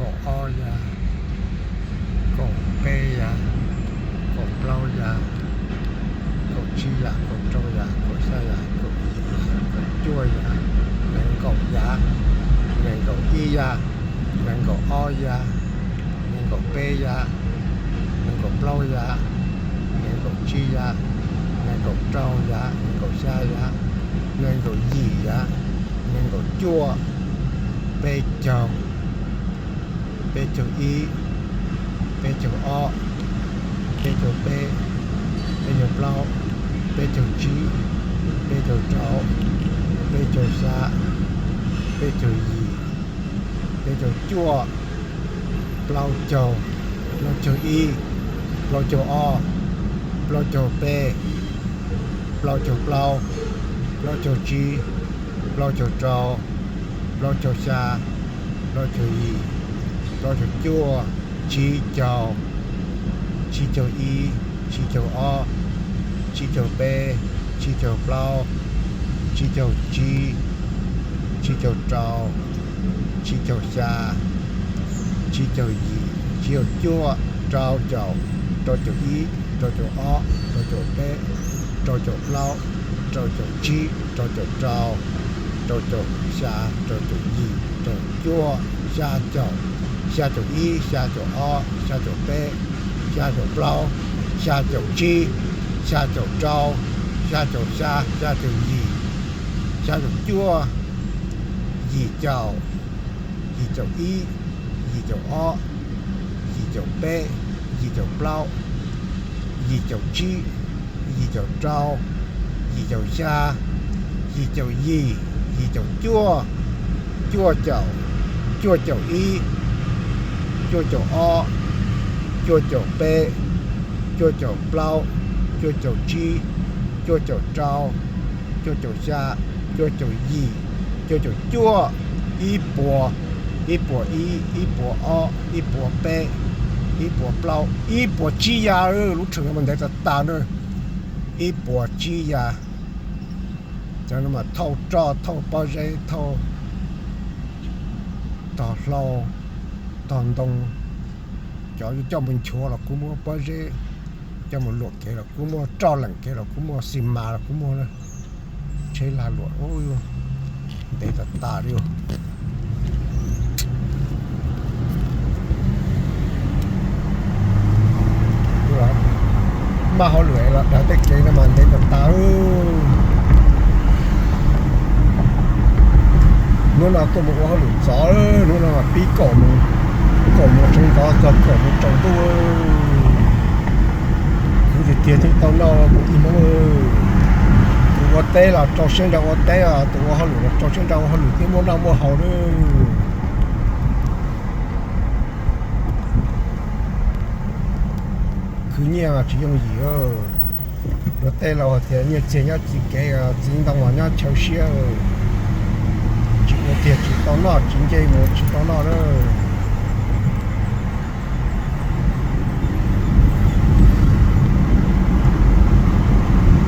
kaum ob yas, kaum peb yas, kaum plaub yas, kaum tsib yas, kaum rau yas, kaum xya yas, kaum yim yas, kaum cuaj yas, nees nkaum yas, nees nkaum ib yas, nees nkaum ob yas, nees nkaum peb yas, nees nkaum plaub yas, nees nkaum tsib yas, nees nkaum rau yas, nees nkaum xya yas, nees nkaum yim yas, nees nkaum cuaj, peb caug, peb caug ib, peb caug ob, peb caug peb, peb caug plaub, peb caug tsib, peb caug rau, peb caug xya, peb caug yim, peb caug cuaj, plaub caug, plaub caug ib, plaub caug ob, plaub caug peb, plaub caug plaub, plaub caug tsib, plaub caug rau, plaub caug xya, plaub caug yim, plaub caug cuaj, tsib caug, tsib caug ib, tsib caug ob, tsib caug peb, tsib caug plaub, tsib caug tsib, tsib caug rau, tsib caug xya, tsib caug yim, tsib caug cuaj, rau caum, rau caum ib, rau caum ob, rau caum peb, rau caum plaub, rau caum tsib, rau caum rau, rau caum xya, rau caum yim, rau caum cuaj, xya caum, xya caum ib, xya caum ob, xya caum peb, xya caum plaub, xya caum tsib, xya caum rau, xya caum xya, xya caum yim, xya caum cuaj, yim caum, yim caum ib, yim caum ob, yim caum peb, yim caum plaub, yim caum tsib, yim caum rau, yim caum xya, yim caum yim, yim caum cuaj, cuaj caum, cuaj caum ib, cuaj caum ob, cuaj caum peb, cuaj caum plaub, cuaj caum tsib, cuaj caum rau, cuaj caum xya, cuaj caum yim, cuaj caum cuaj, ib puas, ib puas ib, ib puas ob, ib puas peb, ib puas plaub, ib puas tsib yas. Lub rhawv no mas ntev tas tas na, ib puas tsib yas. Cov no mas thauj roj, thauj pob zeb, thauj tog hlau, tog ntoo. Cov yuav coj mus nchuav los kuj muaj, pob zeb coj mus luam kev los kuj muaj, roj leem kev los kuj muaj, xi mas los kuj muaj. Tsheb lag luam ntev tas tas li. Maj hauj lwm los dag tej kev no mas ntev tas tas. Hnub no tuaj mus ua hauj lwm txov, hnub no mas pib kaum moos, kaum moos tsaus ntuj txog kaum moos tsaus ntuj. Kuv tiag tiag thiaj tau noj kuv ib hmoob. Tus ua teb los rau siab ntso ua teb, tus ua hauj lwm los rau siab ntso ua hauj lwm thiaj muaj noj muaj haus na. Khwv nyiaj mas tsis yooj yim. Luag tej laus hais tias nyiaj txiag nyob txij kev, txiv ntoo los nyob chaw siab. Tsis ua tiag tsis tau noj, tsis nce mus tsis tau noj na.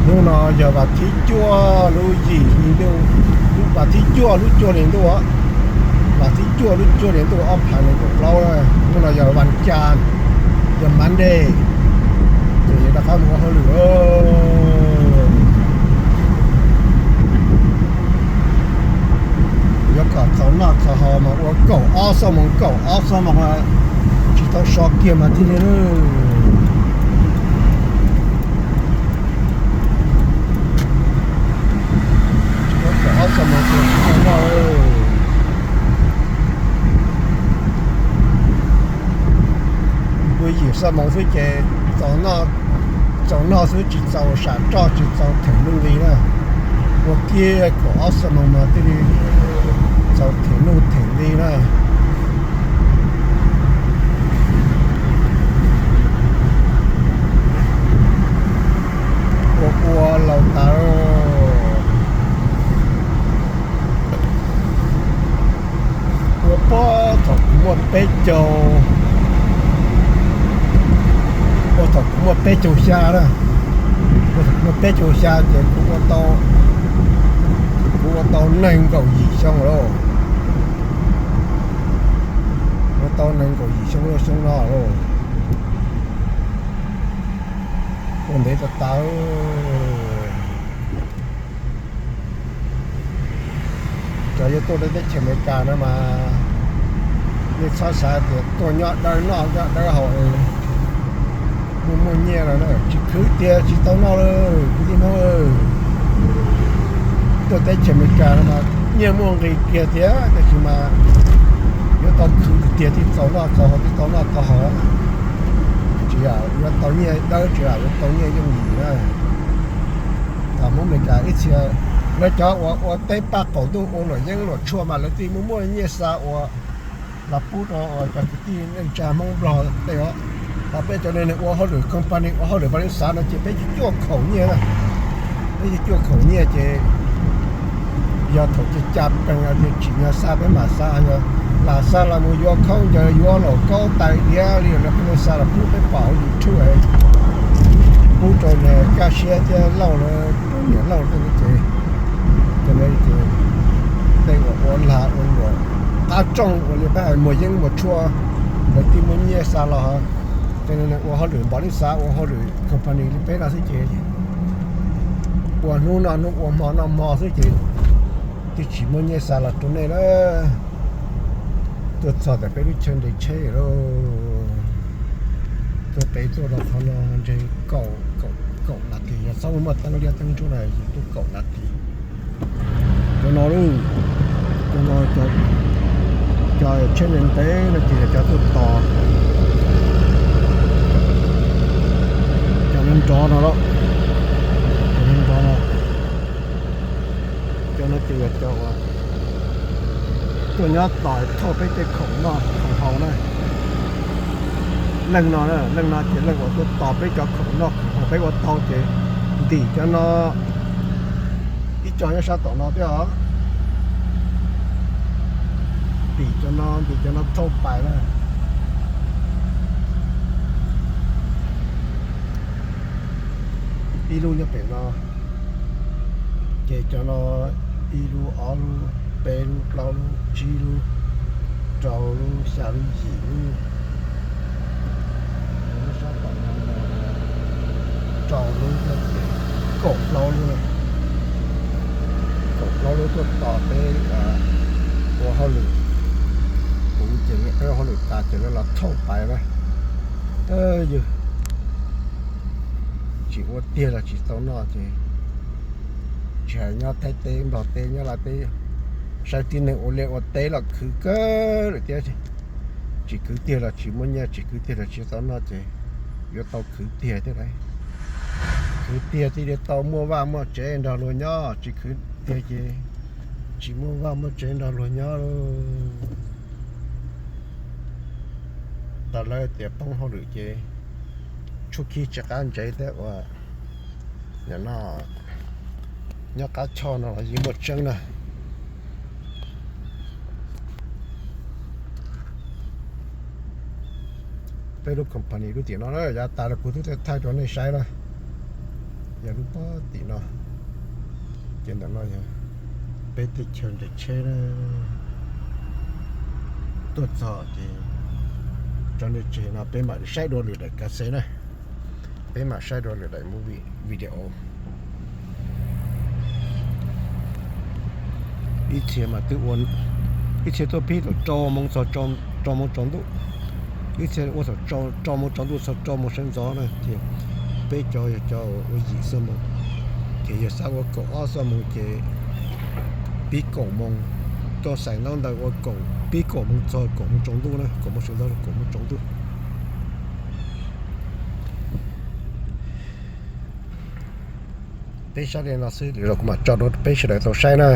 Hnub no yog vas thib cuaj lub yim hli ntuj, vas thib cuaj lub cuaj hli ntuj, vas thib cuaj lub cuaj hli ntuj ob phav nees nkaum plaub. Hnub no yog vas cas, yog Monday, ces yuav rov qab mus ua hauj lwm. Yuav kom txaus noj txaus haus mas ua kaum ob xuab moos, kaum ob xuab moos tsis tau so kiag mas thiaj li. Ua kaum ob xuab moos tsis tau noj. Ua yim xuab moos xwb ces txaus noj, txaus noj xwb tsis txaus sam roj tsis txaus them nuj nqi na. Ua kiag kaum ob xuab moos mas thiaj li txaus them nuj them nqi na. Ua ua laus tas, ua puag thaum kuv muaj peb caug, ua thaum kuv muaj peb caug xya na, ua thaum kuv muaj peb caug xya ces kuv ua tau, kuv ua tau nees nkaum yim xyoo lawm. Nees nkaum yim xyoo lub xyoo no, ua ntev tas tas. Cov yuav tuaj rau teb chaws Amelikas no mas nej txhob xav tias tuaj nyob dawb noj nyob dawb haus, muaj muaj nyiaj no na, tsis khwv tiag tsis tau noj lawm kwv tij Hmoob. Tuaj teb chaws Amelikas no mas nyiaj muaj nqis kiag tiag, tab sis mas yuav tau khwv tiag thiaj txaus noj txaus haus, thiaj tau noj tau haus. Tsis yog yuav tau nyiaj dawb, tsis yog yuav tau nyiaj yooj yim na. Hmoob Amelikas ib txhia, lawv cov uas ua teb paj qaum ntuj ua luam yeeb luam tshuaj mas lawv thiaj muaj muaj nyiaj xa uas los pub rau cov kwv tij neej tsa Hmoob Nplog tej os. Ho peb cov neeg ua hauj lwm company ua hauj lwm npaus lis xav no ces peb yeej cuaj khaum nyiaj na. Peb yeej cuaj khaum nyiaj ces yog thaum ca ca peeg tias tsim nyog xa peb mam xa, yog lam xa los mus yuav khaub ncaws yuav laum kaub tais diav li lawv pheej xa los pub peb pom hauv YouTube, pub rau niag Kaj Siab thiab Lauj lawv, niam Lauj tej no ces, cov no ces tej uas ua lag ua luam qab rooj ua li peb hais muag yeeb muag tshuaj, lawv thiaj muaj nyiaj xa los. Cov neeg ua hauj lwm npaus lis xav ua hauj lwm company li peb no xwb ces ua hnub noj hnub, ua hmo noj hmo xwb ces twb tsis muaj nyiaj xa los rau nej lawm. Tuaj txog ntawm peb lub chaw nres tsheb lawm. Tuaj pem tuaj rau qhov no ntshe kaum, kaum nas this, yog txhob muaj teeb liab teeb ntsuab na, yus tuaj kaum nas this. Cov no, cov no, cov tsheb ntev ntev no ces yog cov tuaj tos. Cov nrov nrov no, cov nrov nrov no, cov no ces yog cov uas tuaj nyob tos thauj peb tej khoom noj khoom haus na. Leej no, leej no ces leej uas tuaj tos peb cov khoom noj khoom haus peb ua tau ces ntim cov no, ib co nyob sab tom no thiab os. Ntim cov no, ntim cov no thauj pais na. Ib lub nyob pem no, ces cov no ib lub, ob lub, peb lub, plaub lub, tsib lub, rau lub, xya lub, yim lub, rau lub, kaum plaub lub, kaum plaub lub tuaj tos peb ua hauj lwm. Kuv ces peb ua hauj lwm tas ces lawv los thauj pais na. Yog tsis ua tiag los tsis tau noj ces tsis hais nyob Thaib teb, Nplog teb, nyob Lav teb, saib tib neeg ua liaj ua teb los khwv kawg lawm thiab. Tsis khwv tiag los tsis muaj nyiaj, tsis khwv tiag los tsis tau noj ces yuav tau khwv tiag thiab lauj. Khwv tiag thiaj li tau muaj vaj muaj tsev nrog luag nyob, tsis khwv tiag ces tsis muaj vaj muaj tsev nrog luag nyob lauj. Tas lawv tias poob hauj lwm ces tshuab khib tsis qab ntsev thiab uas nim no nyob qab choj no los yeej muaj tseeb na. Peb lub company lub tim no na, yav tas los kuv twb thaij rau nej saib na. Yog lub pob tim no, ces ntawm no yog peb teb chaws nres tsheb na. Tuaj txog ces tso nej tseg no peb mam saib dua lwm daim ka xes na. Peb mam saib dua lwm daim movie video. Ib txhia mas twb ua, ib txhia tuaj pib thaum rau moos txog rau moos tsaus ntuj, ib txhia ua thaum rau moos tsaus ntuj txog rau moos sawv ntxov na ces peb cov yog cov ua yim xuab moos, ces yog xav ua kaum ob xuab moos ces pib kaum moos, tuaj xais ntaub ntawv ua kaum, pib kaum moos txog kaum moos tsaus ntuj na, kaum moos sawv ntxov kaum moos tsaus ntuj. Peb saib li no xwb, lwm zaus kuv mam tso rau peb sawv daws tau saib na.